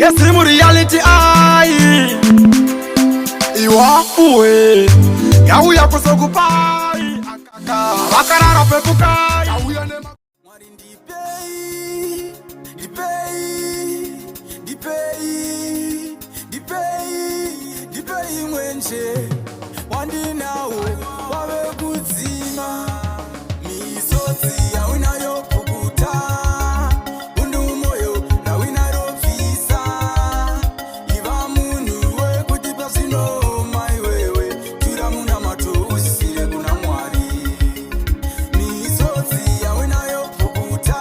Yesimu reality ai iwafuwe yauya kuzokupai akaka vakarara pepukai yauya nema Mwari ndipei, ndipei, ndipei, ndipei, ndipei mwenje wandinawo wave kudzima misodzi yaunayo pukuta bundu moyo rawinarobvisa iva munhu wekuti pazvinooma iwewe tura munamato usisire kuna Mwari misodzi yaunayo pukuta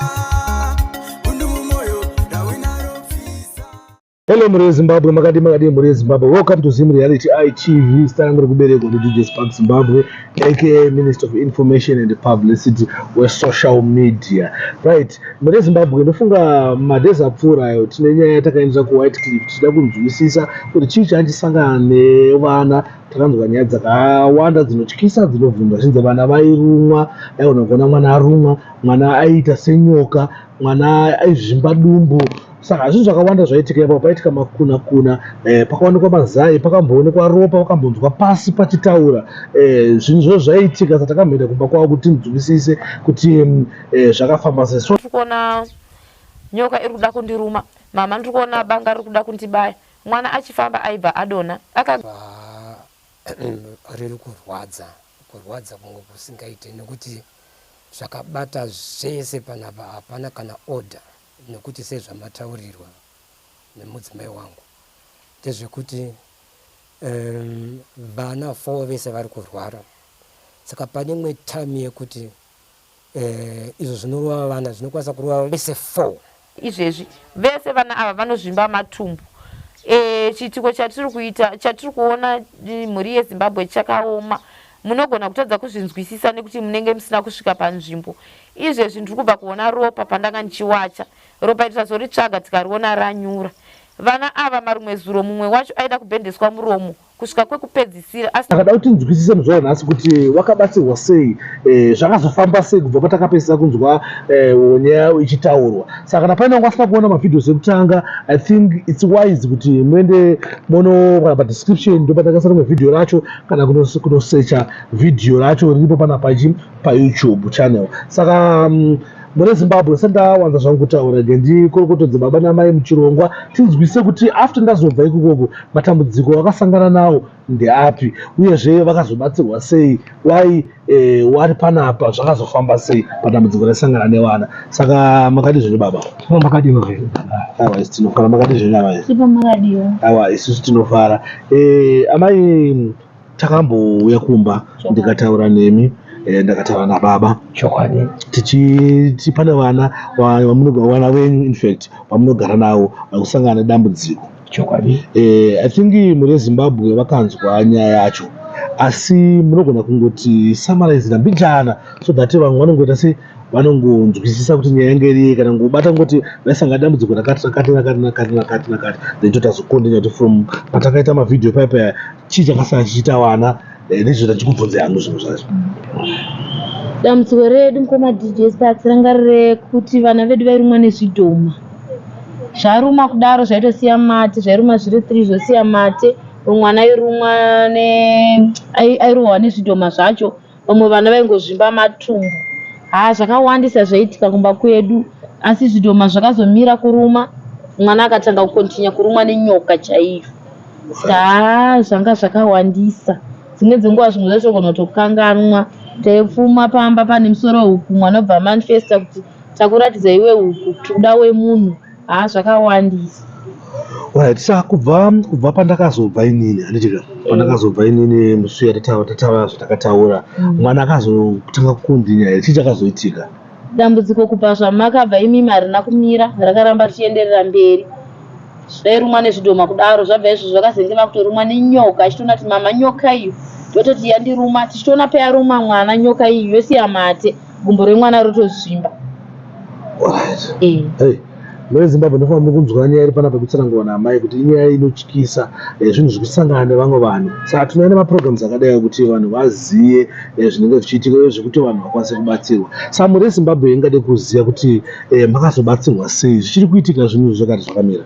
bundu mumoyo rawinarobvisa. Hello mhuri yeZimbabwe, makadi makadi mhuri yeZimbabwe. Welcome to Zim Reality ITV. Zita rangu rekuberekwa ndi DJ Spark Zimbabwe, aka Minister of Information and Publicity weSocial Media. Right, mhuri yeZimbabwe, ndofunga madays apfuura ayo tine nyaya yatakaendesa kuWhite Cliff tichida kunzwisisa kuti chii chanchisangana nevana. Takanzwa nyaya dzakawanda dzinotyisa dzinovhundwa zvinzi vana vairumwa, aigona kuona mwana arumwa, mwana aiita senyoka, mwana aizvimba dumbu. Saka zvinhu zvakawanda zvaitika ipapo, paitika makuna kuna, pakaonekwa mazai, pakamboonekwa ropa, pakambonzwa pasi pachitaura. Zvinhu izvozvo zvaiitika, saka takamboenda kumba kwavo kuti tinzwisise kuti zvakafamba sei. So Ndiri kuona nyoka iri kuda kundiruma mama, ndiri kuona banga riri kuda kundibaya. Mwana achifamba aibva adonha aka. Riri kurwadza, kurwadza kunge kusingaite nekuti zvakabata zvese panapa, hapana kana order, nekuti sezvamataurirwa nemudzimai wangu ndezvekuti vana four vese vari kurwara. Saka pane imwe time yekuti izvo zvinorova vana zvinokwanisa kurova vese four. Izvezvi vese vana ava vanozvimba matumbu. Chiitiko chatiri kuita, chatiri kuona mhuri yeZimbabwe chakaoma. Munogona kutadza kuzvinzwisisa nekuti munenge musina kusvika panzvimbo. Izvezvi ndiri kubva kuona ropa pandanga ndichiwacha. Ropa iri tazoritsvaga tikariona ranyura. Vana ava marumwe zuro mumwe wacho aida kubhendeswa muromo kusvika kwekupedzisira asi. Takada kuti tinzwisise muzuva ranhasi kuti wakabatsirwa sei, zvakazofamba sei kubva patakapedzisira kunzwa nyaya ichitaurwa. Saka kana paine wanga asina kuona mavideos ekutanga, I think it's wise kuti muende mono kana padescription ndopatakaisa rimwe video racho, kana kunosecha video racho riripo panapa ichi paYouTube channel. Saka mune Zimbabwe, sendawanza zvangu kutaura, ndikorokotodze baba namai muchirongwa tinzwise kuti after ndazobva ikokoko matambudziko vakasangana nawo ndeapi, uyezve vakazobatsirwa sei, wai wari panapa zvakazofamba sei padambudziko raisangana nevana. Saka makadi zvenyu baba? Makadiwa zvenyu? Aiwa, isu tinofara. Makadi zvenyu amai? Sipo, makadiwa? Aiwa, isusu tinofara. Amai, takambouya kumba ndikataura nemi, ndakataura nababa. Chokwadi. Tichiti pane vana vana venyu, infact vamunogara navo, vari nedambudziko. Chokwadi. I think mhuri yeZimbabwe vakanzwa nyaya yacho, asi munogona kungoti summarizira mbijana so that vamwe vanongoita se vanongonzwisisa kuti nyaya yange iri yei, kana ngobata ngoti vaisangana dambudziko rakati rakati rakati rakati rakati rakati, then totazokontinya kuti from patakaita mavhidhiyo paya chii chakasara chichiita vana. Nezvota chikubvunza yangu zvinhu zvacho. Dambudziko redu, mukoma DJ Sparks, ranga rekuti vana vedu vairumwa nezvidhoma. Zvaruma kudaro zvaitosiya mate, zvairuma zviri 3 zvosiya mate. Mwana airumwa airohwa nezvidhoma zvacho, vamwe vana vaingozvimba matumbu. Ha, zvakawandisa zvaiitika kumba kwedu, asi zvidhoma zvakazomira kuruma, mwana akatanga kukontinya kurumwa nenyoka chaiyo. Saka haa, zvanga zvakawandisa. Dzimwe dzenguva zvimwe zvacho togona kutokanganwa. Taipfuma pamba pane musoro wehuku, mwana obva amanifesta kuti takuratidza iwe huku, tikuda wemunhu. Haa, zvakawandisa. Right, saka kubva pandakazobva inini, handitika, pandakazobva inini musi uya tataura zvatakataura, mwana akazotanga kukondinya here? Chii chakazoitika? Dambudziko kubva zvamakabva imimi harina kumira, rakaramba richienderera mberi. Zvairumwa nezvidhoma kudaro, zvabva izvozvo vakazenge vakutorumwa nenyoka, achitoona kuti mama nyoka iyo, yototi yandiruma, tichitoona payaruma mwana nyoka iyi yosiya mate, gumbo remwana rotozvimba. Alright. Eh. Hey. Mhuri yeZimbabwe ndofunga muri kunzwa nyaya iri panapa yekutsanangurwa naamai kuti inyaya inotyisa eh, zvinhu zviri kusangana nevamwe vanhu. Saka tinouya nemaprograms akadai kuti vanhu vaziye eh, zvinenge zvichiitika uye zvekuti vanhu vakwanise kubatsirwa. Saka mhuri yeZimbabwe ingade kuziva kuti eh, makazobatsirwa sei, zvichiri kuitika zvinhu zvakati zvakamira.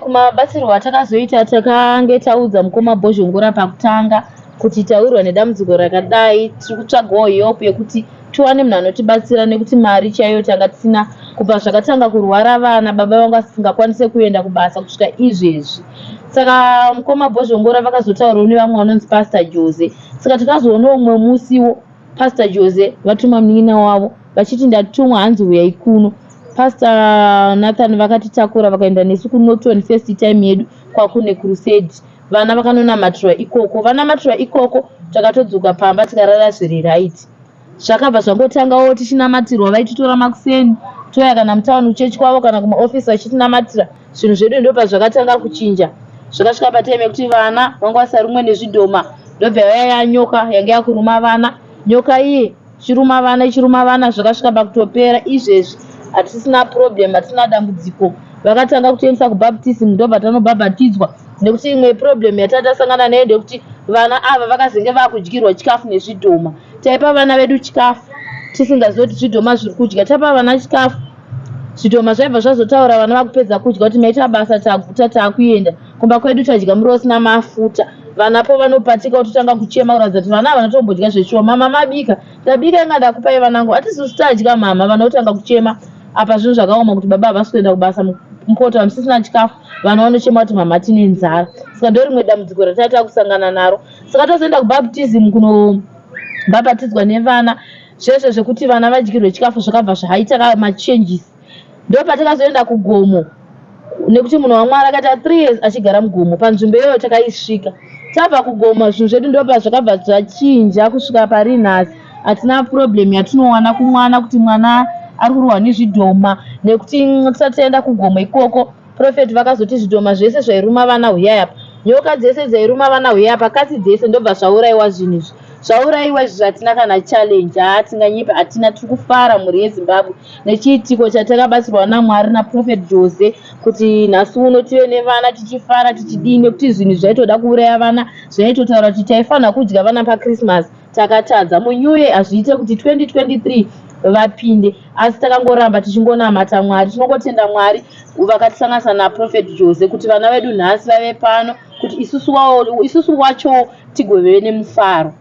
Kumabatsirwo atakazoita takange taudza mukoma Bhozhongora pakutanga kuti tawirwa nedambudziko rakadai tiri kutsvagawo help yekuti tiwane munhu anotibatsira nekuti mari chaiyo tanga tisina kubva zvakatanga kurwara vana baba vangu asingakwanise kuenda kubasa kusvika izvezvi saka mukoma Bhozhongora vakazotaurawo nevamwe vanonzi Pastor Jose saka takazoonawo umwe musiwo Pastor Jose vatuma munin'ina wavo vachiti ndatumwa hanzi huyai kuno. Pastor Nathan vakatitakura vakaenda nesu kuNorton first time yedu kwakune crusade. Vana vakanonamatirwa ikoko. Vanamatirwa ikoko takatodzoka pamba tikarara zviri right. Zvakabva zvangotangawo tichinamatirwa vaititora makuseni touya kana mutown kuchechi kwavo kana kumaofisi vachitinamatira. Zvinhu zvedu ndopazvakatanga kuchinja. Zvakasvika patime yekuti vana vanga vasarumwe nezvidhoma ndobva yauya yanyoka yange yakuruma vana. Nyoka iye ichiruma vana ichiruma vana zvakasvika pakutopera. Izvezvi hatisisina problem hatisina dambudziko. Vakatanga kutiendesa kubaptism ndobva tanobhabhatidzwa nekuti imwe problem yatanga tasangana nayo ndeyekuti vana ava vakazenge vakudyirwa chikafu nezvidhoma. Taipa vana vedu chikafu tisingazivi kuti zvidhoma zviri kudya. Tapa vana chikafu Zvidhoma zvaibva zvazotaura vana vakupedza kudya kuti maita basa taguta takuenda kumba kwedu tadya muriwo usina mafuta. Vana po vanopatika vototanga kuchema kuratidza kuti vana havana tombodya zveshuwa. Mama mabika ndabika inga ndakupai vanangu hatisusu tadya mama vana votanga kuchema apa zvinhu zvakaoma kuti baba havasi kuenda kubasa mupoto hamusisina chikafu vana vanochema kuti mama tine nzara saka ndorimwe dambudziko ratava takusangana naro saka tazoenda kubaptism kunobhabhatidzwa nevana Zvese zvekuti vana vadyirwe chikafu zvakabva zvaita machanges. Ndopatakazoenda kugomo nekuti munhu waMwari akaita 3 years achigara mugomo panzvimbo iyoyo takaisvika. Tabva kugomo zvinhu zvedu ndopa zvakabva zvachinja kusvika pari nhasi. Hatina problem yatinowana kumwana kuti mwana ari kurohwa nezvidhoma nekuti tisati taenda kugomo ikoko Prophet vakazoti zvidhoma zvese zvairuma vana huyai apa. Nyoka dzese dzairuma vana huyai apa katsi dzese ndobva zvauraiwa zvinhu izvi. Zvauraiwa izvi zvatina kana challenge haa tinganyepa hatina tiri kufara mhuri yeZimbabwe nechiitiko chatakabatsirwa naMwari naProphet Jose kuti nhasi uno tive nevana tichifara tichidii nekuti zvinhu zvaitoda kuuraya vana zvaitotaura kuti taifanira kudya vana paChristmas Takatadza munew year hazviite kuti 2023 vapinde asi takangoramba tichingonamata Mwari. Tinongotenda Mwari vakatisanganisa naProphet Jose kuti vana vedu nhasi vave pano kuti isusu wawo isusu wacho tigove nemufaro.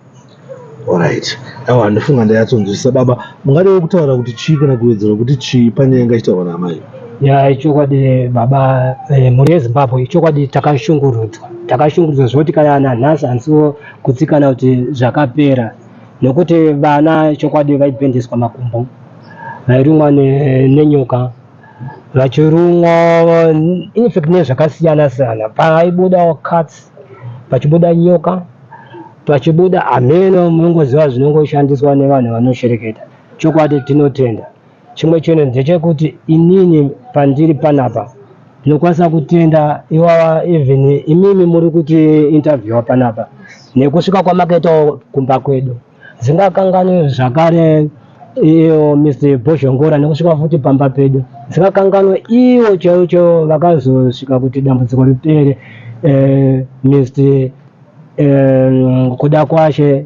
Alright. Awa ndofunga ndayatsonzwisisa baba. Mungadewo kutaura kuti chii kana kuwedzera kuti chii panyaya yanga ichitaurwa naamai? Ya ichokwadi baba eh, mhuri yeZimbabwe ichokwadi takashungurudzwa takashungurudzwa zvekuti kana nanhasi handisiwo kutsikana kuti zvakapera nekuti vana chokwadi vaibhendeswa makumbo vairumwa nenyoka vachirumwa infact nezvakasiyana siyana paibudawo cats pachibuda nyoka pachibuda hameno munongoziva zvinongoshandiswa nevanhu vanoshereketa chokwadi tinotenda Chimwe chinhu ndechekuti inini pandiri panapa ndinokwanisa kutenda iwawa even imimi muri kuti interviewa panapa nekusvika kwamakaitawo kumba kwedu zingakanganwe zvakare iyo Mr Bhozhongora nekusvika futi pamba pedu zingakanganwe iwo chaiwo chaiwo vakazosvika kuti dambudziko ripere eh, Mr eh, Kudakwashe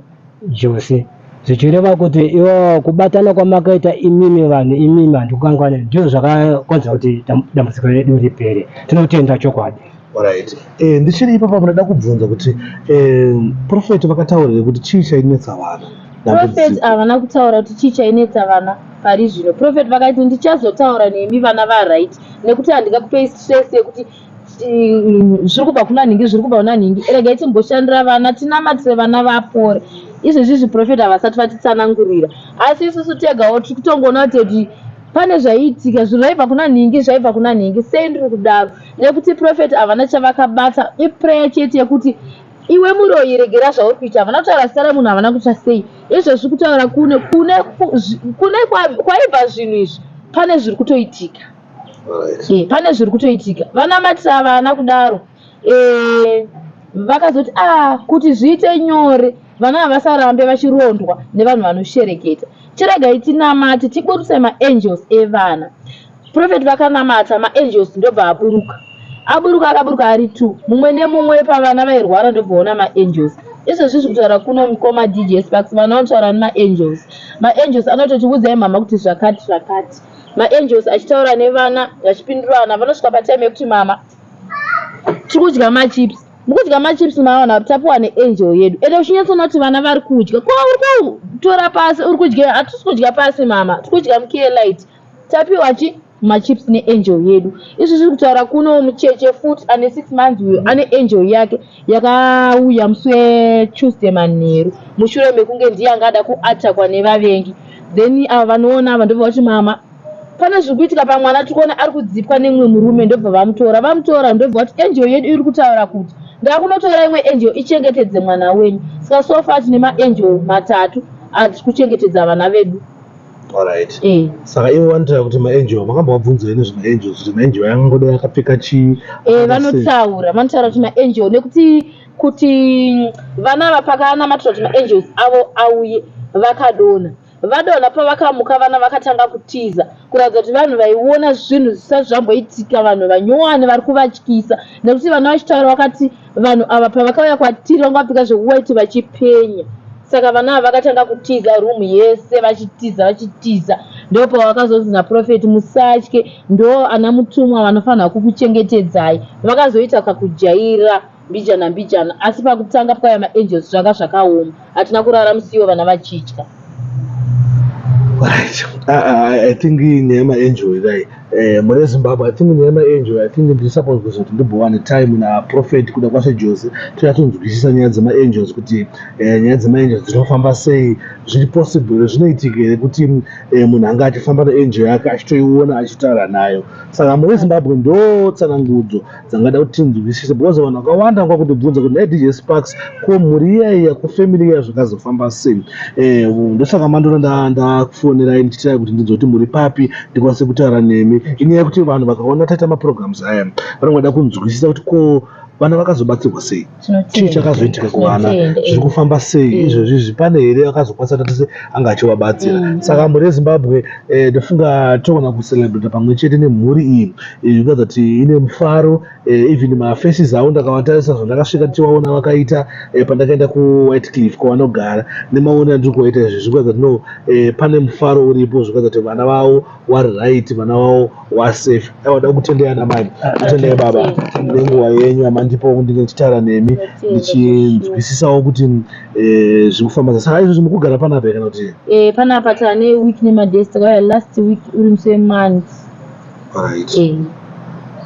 Jose zvichireva kuti iwo kubatana kwamakaita imimi vanhu imimi handikukanganwe ndizvo zvakakonzera kuti dambudziko redu ripere tinotenda chokwadi Alright. Eh, ndichiri ipapa ndada kubvunza kuti eh, prophet vakataurire kuti chii chainetsa vana Prophet havana kutaura kuti chii chainetsa vana pari zvino. Prophet vakati ndichazotaura nemi vana varight nekuti handingakupei stress yekuti zviri kubva kuna nhingi zviri kubva kuna nhingi regai timboshandira vana tinamatire vana vapore izvezvi izvi profeta havasati vatitsanangurira asi isusu tegawo tiri kutongoona kuti pane zvaiitika zvinhu zvaibva kuna nhingi zvaibva kuna nhingi sei ndiri kudaro nekuti profeta havana chavakabata iprayer chete yekuti iwe muroyi regera zvauri kuita havana kutaura zita remunhu havana kuita sei izvezvi kutaura kune kune kune kwaibva zvinhu izvi pane zviri kutoitika Eh, pane zviri kutoitika vanamatira vana kudaro eh, vakazoti ah kuti zviite nyore vana havasarambe vachirondwa nevanhu vanoshereketa chiregai tinamate tiburuse maangels evana. Prophet vakanamata maangels ndobva aburuka. Aburuka akaburuka ari two. Mumwe nemumwe pavana vairwara ndobva ona maangels. Izvezvi zviri kutaura kuno mukoma DJ Sparks vana vanotaura nemaangels. Maangels anototi udzai mama kuti zvakati zvakati. Maangels achitaura nevana vachipindurana vanosvika patime yekuti mama tiri kudya machips. Mukudya machips maona tapiwa neangel yedu ende uchinyatsoona kuti vana vari kudya. Ko uri kutora pasi uri kudya hatisi kudya pasi mama tiri kudya mucare light. Tapiwa chi machips neangel yedu. Izvi zviri kutaura kuno mucheche futi ane 6 months uyo ane angel yake yakauya musi weTuesday manheru mushure mekunge ndiye anga ada kuatakwa nevavengi. Then ava vanoona ava ndobva vati mama pane zviri kuitika pamwana tiri kuona ari kudzipwa nemumwe murume ndobva vamutora. Vamutora ndobva vati angel yedu iri kutaura kuti ndakunotora imwe angel ichengetedze mwana wenyu. Saka so far tine maangel matatu ari kuchengetedza vana vedu. Alright. Eh. Saka ivo vanotaura kuti maangel makambovabvunza here nezvemaangels kuti maangel angangodai akapfeka chii? Eh, vanotaura vanotaura kuti maangel nekuti kuti vana ava pakanamatira kuti maangels avo auye vakadonha vadonha pavakamuka vana vakatanga kutiza kuratidza kuti vanhu vaiona zvinhu zvisati zvamboitika vanhu vanyowani vari kuvatyisa nekuti vana vachitaura vakati Vanhu ava pavakauya kwatiri vanga vapfeka zvewhite vachipenya saka vana ava vakatanga kutiza room yese vachitiza vachitiza ndopavakazonzi naprophet musatye ndo ana mutumwa vanofanirwa kukuchengetedzai vakazoita kakujaira mbijana mbijana asi pakutanga pakauya maangels zvanga zvakaoma hatina kurara musiwo vana vachitya. Right. I think nyaya yemaangel idai eh, mune Zimbabwe I think nyaya yemaangel I think ndiri supposed kuzoti ndimbowane time naprophet kuda kwashe Jose toyatonzwisisa nyaya dzemaangels kuti eh, nyaya dzemaangels dzinofamba sei zviri possible here zvinoitika here kuti eh, munhu anga achifamba neangel yake achitoiona achitaura nayo saka mune Zimbabwe ndo tsanangudzo dzangada kuti tinzwisise because vanhu vakawanda vanga kutibvunza kuti nhai DJ Sparks ko mhuri iya iya ko family iya zvakazofamba sei eh, ndosaka mandona ndakufonerai ndichitira kuti ndinzwe kuti muri papi ndikwanise kutaura nemi inyaya yekuti vanhu vakaona taita maprograms aya vanongoda kunzwisisa kuti ko vana vakazobatsirwa sei chii chakazoitika kuvana zviri kufamba sei mm. izvozvi izvi pane here akazokwanisa tatise anga achivabatsira mm. saka mhuri yezimbabwe eh, ndofunga togona kucelebrata pamwe chete nemhuri iyi zvikuratidza kuti ine mufaro eh, even mafaces avo ndakavatarisa zvandakasvika ndichivaona vakaita eh, pandakaenda kuwhite cliff kwavanogara nemaone andiri kuvaita izvi zvikuratidza kuti no pane mufaro uripo zvikuratidza kuti vana vavo wari right vana vavo wasafe aiwa da kutendai ana mai kutendai baba nenguva yenyu amandipawo kundinge ndichitaura nemi ndichinzwisisawo kuti eh, zviri kufamba sei saka izvozvi mukugara panapa here kana kuti Eh, panapa tane week nemadays takauya last week uri musi wemonth Alright. Eh.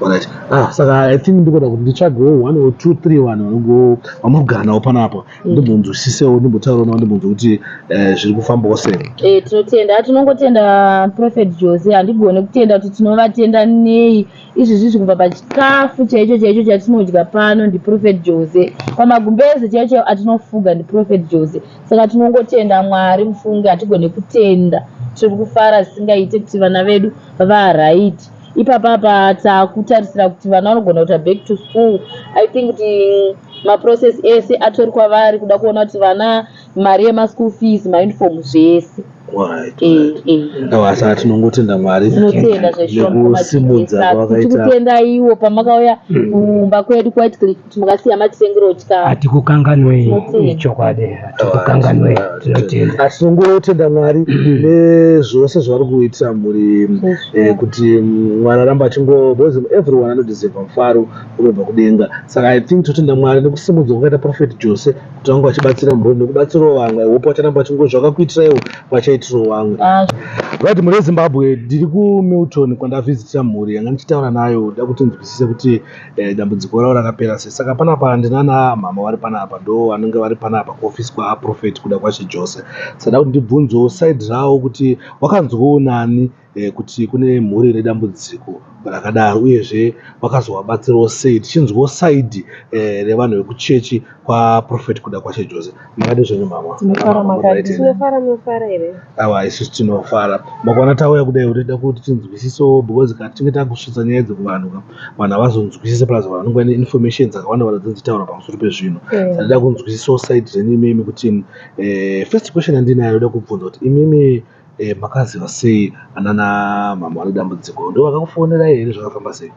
Alright. Ah, saka I think ndikuda kuti nditsvagewo one or two three vanhu vanongo vamuri navo panapa ndimbonzwisisewo ndimbotaurawo navo ndimbonzwe kuti eh, zviri kufambawo sei. Eh, tinotenda tinongotenda Prophet Jose handigone kutenda kuti tinovatenda nei izvi zvizvi kubva pachikafu chaicho chaicho chatinodya pano ndiProphet Jose pamagumbeze chaicho chaiwo atinofuga ndiProphet Jose saka tinongotenda Mwari mufunge hatigone kutenda tiri kufara zvisingaite kuti vana vedu varight ipapa apa takutarisira kuti vana vanogona kuita back to school i think kuti maprocess ese atori kwavari kuda kuona kuti vana mari yemaschool fees mauniform zvese Aiwa, saka tinongotenda Mwari tinotenda nekusimudza kwavakaita. zveshuwakutenda iwo pamakauya kumba kwedu kuWhitecliff kuti mukasiya matitengerawo chikafu Hatikukanganwei Tinotenda. ichokwadi, hatikukanganwei, tinotenda. Tinongotenda Mwari nezvose zvavari kuitira mhuri kuti Mwari aramba achingo because everyone anodeserva mufaro unobva kudenga. Saka I think totenda Mwari nekusimudzwa kwakaita Prophet Jose kuti vange vachibatsira mhuri nekubatsirawo vamwe. I hope vacharamba vachingo zvakakuitiraiwo vachaitirawo vamwe. Ah, Right, mhuri yeZimbabwe ndiri kuMilton kwandavhizitira mhuri yanga ndichitaura nayo da kuti nzwisise kuti dambudziko ravo rakapera sei. Saka panapa ndinana mama vari panapa ndo vanenge vari panapa kuofisi kwaProphet kuda kwaShe Jose. Saka da kuti ndibvunzewo side ravo kuti wakanzwawo nani kuti kune mhuri ine dambudziko rakadaro uyezve vakazovabatsirawo sei tichinzwawo side revanhu vekuchechi kwaProphet kuda kwaShe Jose. Makadii zvenyu mama? Tinofara Mama, makadii. right here? Tinofara munofara here? Aiwa isusu tinofara. Makaona tauya kudai toda kuti tinzwisisewo because kana tichinge takusvitsa nyaya idzi kuvanhu ka vanhu havazonzwisisi plus vanhu vanenge vaine information dzakawanda wanda dzinenge pamusoro pezvinhu. Saka toda kunzwisisawo side renyu imimi kuti first question yandinayo ndoda kubvunza kuti imimi Makaziva sei anana mama vane dambudziko? Ndo vakakufonerai here, zvakafamba sei?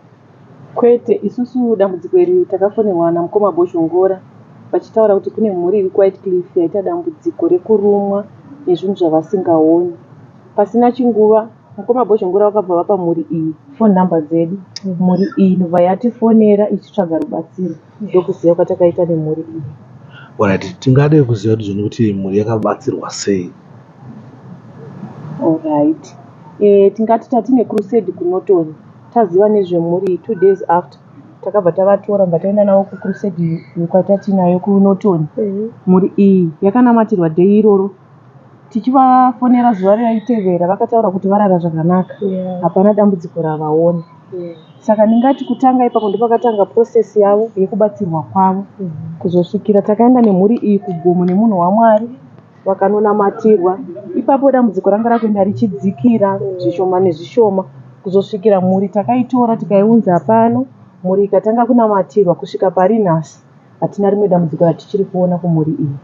Kwete, isusu dambudziko iri takafonerwa namukoma Bhozhongora vachitaura kuti kune mhuri iri kuWhitecliff yaita dambudziko rekurumwa nezvinhu zvavasingaoni. Pasina chinguva, mukoma Bhozhongora vakabva vapa mhuri iyi phone number dzedu. Mhuri iyi ndobva yatifonera ichitsvaga rubatsiro. Ndokuziva kwatakaita nemhuri iyi. Alright, tingade kuziva kuti zvino kuti mhuri yakabatsirwa sei? Alright. Tingati tatine crusade kuNorton, taziva nezvemhuri iyi 2 days after takabva tavatora, bva taenda navo kucrusade kwatatinayo kuNorton. Mhuri iyi yakanamatirwa day iroro. Tichivafonera zuva raitevera, vakataura kuti varara zvakanaka, hapana dambudziko ravaona. Saka ndingati kutanga ipapo ndopakatanga process yavo yekubatsirwa kwavo, kuzosvikira takaenda nemhuri iyi kugomo nemunhu waMwari, vakanonamatirwa. Ipapo dambudziko ranga rakuenda richidzikira zvishoma nezvishoma, kuzosvikira mhuri takaitora tikaiunza pano. Mhuri ikatanga kunamatirwa kusvika pari nhasi hatina rimwe dambudziko ratichiri kuona kumhuri iyi.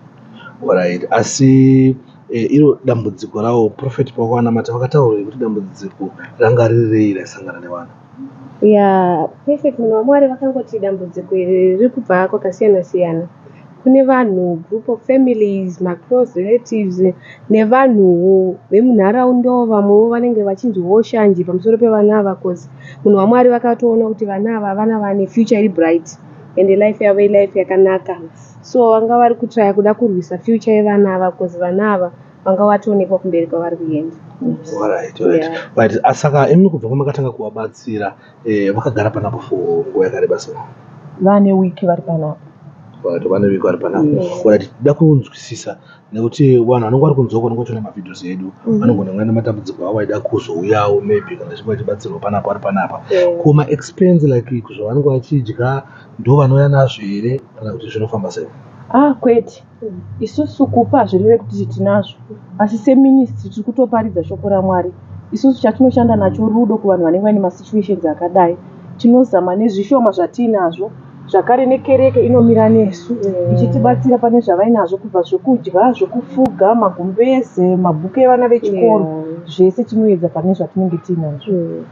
Alright, asi iro dambudziko ravo, prophet pavakavanamata vakataura kuti dambudziko ranga riri rei raisangana nevanhu? Ya, perfect. Munhu waMwari vakangoti dambudziko iri riri kubva kwakasiyana siyana. Kune vanhu, group of families, maclose relatives nevanhuwo vemunharaunda. Vamwewo vanenge vachinzwawo shanje pamusoro pevana ava, 'cause munhu waMwari vakatoona kuti vana ava vana vane future iri bright and life yavo ilife yakanaka. So vanga vari kutraya kuda kurwisa future yevana ava, 'cause vana ava vanga vatoonekwa kumberi kwavari kuenda. Alright. Right, saka imi kubva kwamakatanga kuvabatsira, vakagara panapo for nguva yakareba sei? Vane wiki vari panapa. Right, vane wiki vari panapo. Alright, tida kunzwisisa nekuti vanhu vanenge vari kunzwa, vanenge vachiona mavideos edu, vanogona kunge nematambudziko avo vaida kuzouyawo, maybe kana vachinge vachibatsirwa panapa vari panapa. Ko maexpense, like zvavanenge vachidya, ndo vanouya nazvo here kana kuti zvinofamba sei? Ah, kwete. Isusu kupa hazvireve kuti tinazvo, asi seministry tiri kutoparidza shoko raMwari. Isusu chatinoshanda nacho rudo kuvanhu vanenge vaine masituations akadai. Tinozama nezvishoma zvatiinazvo. Zvakare nekereke inomira nesu ichitibatsira pane zvavainazvo, kubva zvokudya, zvokufuga, magumbeze, mabhuku evana vechikoro, zvese tinoedza pane zvatinenge tiinazvo.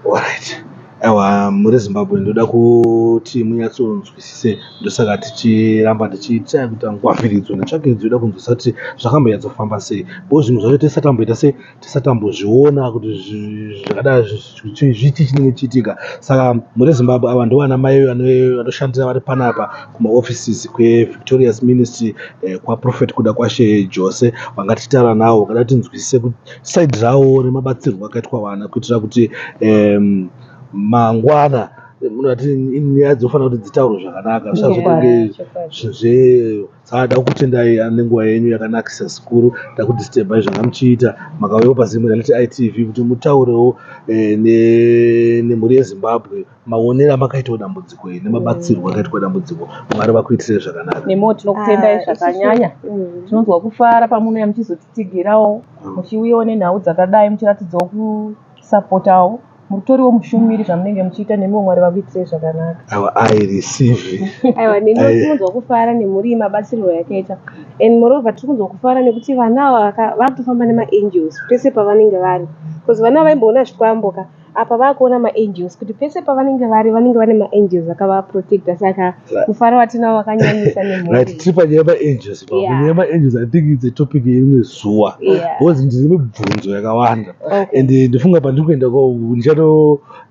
Alright. Aiwa, muri Zimbabwe, ndoda kuti munyatsonzwisise. Ndosaka tichiramba tichiita kuita ngwavhiridzo netsvakiridzo yoda kunzwisisa kuti zvakambonyatsofamba sei, because zvimwe zvacho tisatamboita sei, tisatambozviona kuti zvakadai zvichi chinenge chichiitika. Saka muri Zimbabwe, ava ndo vana mai vanoshandira vari panapa kumaoffices kweVictorious Ministry, kwaProphet Kuda Kwashe Jose. Vanga tichitaura navo, vakada tinzwisise side ravo remabatsirwo akaitwa vana, kuitira kuti mangwana munoti nyaya dzinofanira kuti dzitaurwe zvakanaka, zvisazotenge zve. Saka da kutendai nenguva yenyu yakanakisa zvikuru. Takudisturbai zvanga muchiita. Makauyawo paZim Reality ITV kuti mutaurewo nemhuri yeZimbabwe maonero amakaitawo dambudziko iri nemabatsirwo akaitwa dambudziko. Mwari vakuitirei zvakanaka. Nemiwo tinokutendai Ah, zvakanyanya. Tinonzwa kufara pamunouya muchizotitsigirawo, muchiuyawo nenhau dzakadai, muchiratidzawo kusapotawo. Mutoriwo mushumiri zvamunenge muchiita. Nemiwo Mwari vakuitirei zvakanaka. Aiwa, I receive. Aiwa, neniwo tinonzwa kufara nemhuri iyi, mabatsirwo yakaita. And moreover tiri kunzwa kufara nekuti vana ava vakutofamba nemaangels pese pavanenge vari, because vana vaimboona zvikwambo ka, apa vakuona maangels, kuti pese pavanenge vari vanenge vane maangels akavaprotecta. Saka mufaro watinawo wakanyanyisa nemhuri. Right, tiri panyaya yemaangels pa. Nyaya yemaangels, I think it's a topic yerimwe zuva, because ndine mibvunzo yakawanda and ndifunga pandiri kuenda ko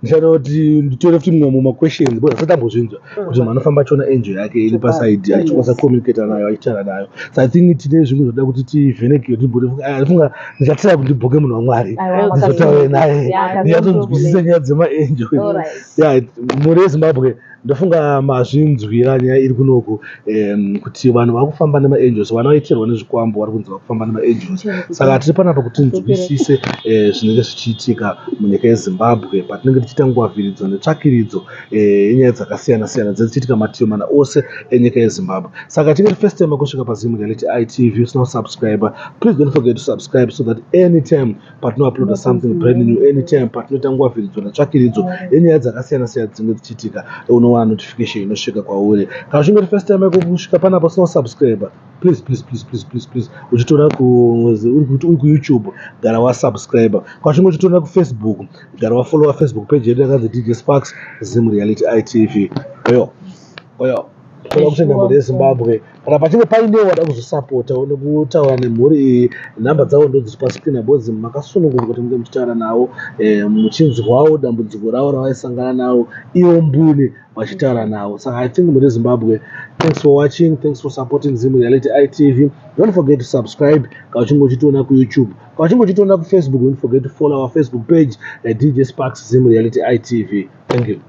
ndichanoti nditore futi mumwe mumaquestions, because asati ambozvinzwa kuti munhu anofamba achiona angel yake iri paside, achikwanisa kucommunicata nayo, achitaura nayo. So I think tine zvimwe zvoda kuti tivheneke. Ndifunga ndichatry kuti ndibhuke munhu waMwari, Aiwa, ndizotaure naye, ndinyatsonzwisise nyaya dzemaangel. Ya, mhuri yeZimbabwe, ndofunga mazvinzwira nyaya iri kunoku, kuti vanhu vakufamba nemaangels. Vana vaitirwa nezvikwambo vari kunzi vakufamba nemaangels. Saka tiri panapa kuti tinzwisise zvinenge zvichiitika munyika yeZimbabwe patinenge tichiita ngwavhiridzo netsvakiridzo yenyaya dzakasiyana siyana dzichiitika mativi mana ose enyika yeZimbabwe. Saka tinge first time kusvika paZim Reality ITV, usina kusubscribe, please don't forget to subscribe, so that anytime patinouploada something brand new, anytime patinoita ngwavhiridzo netsvakiridzo yenyaya dzakasiyana siyana dzinenge dzichiitika, unowana. Unowana notification inosvika kwauri. Kana uchinge uri first time yako kusvika panapa usina kusubscribe, please, please, please, please, please, please, uchitora uri kuYouTube, gara wasubscribe. Kana uchinge uchitora kuFacebook, gara wafollowa Facebook page yedu yakanzi DJ Sparks Zim Reality ITV. Oyo oyo, toda kutenda mhuri yeZimbabwe. Kana pachinge paine wada kuzosapota nekutaura nemhuri iyi, nhamba dzavo ndodziri pascreen abodzi. Makasununguka kuti munge muchitaura navo, muchinzwawo dambudziko ravo ravaisangana navo, ivo mbune vachitaura navo. Saka I think, mhuri yeZimbabwe, thanks for watching, thanks for supporting Zim Reality ITV. Don't forget to subscribe kana uchinge uchitiona kuYouTube. Kana uchinge uchitiona kuFacebook, don't forget to follow our Facebook page, DJ Sparks Zim Reality ITV. Thank you.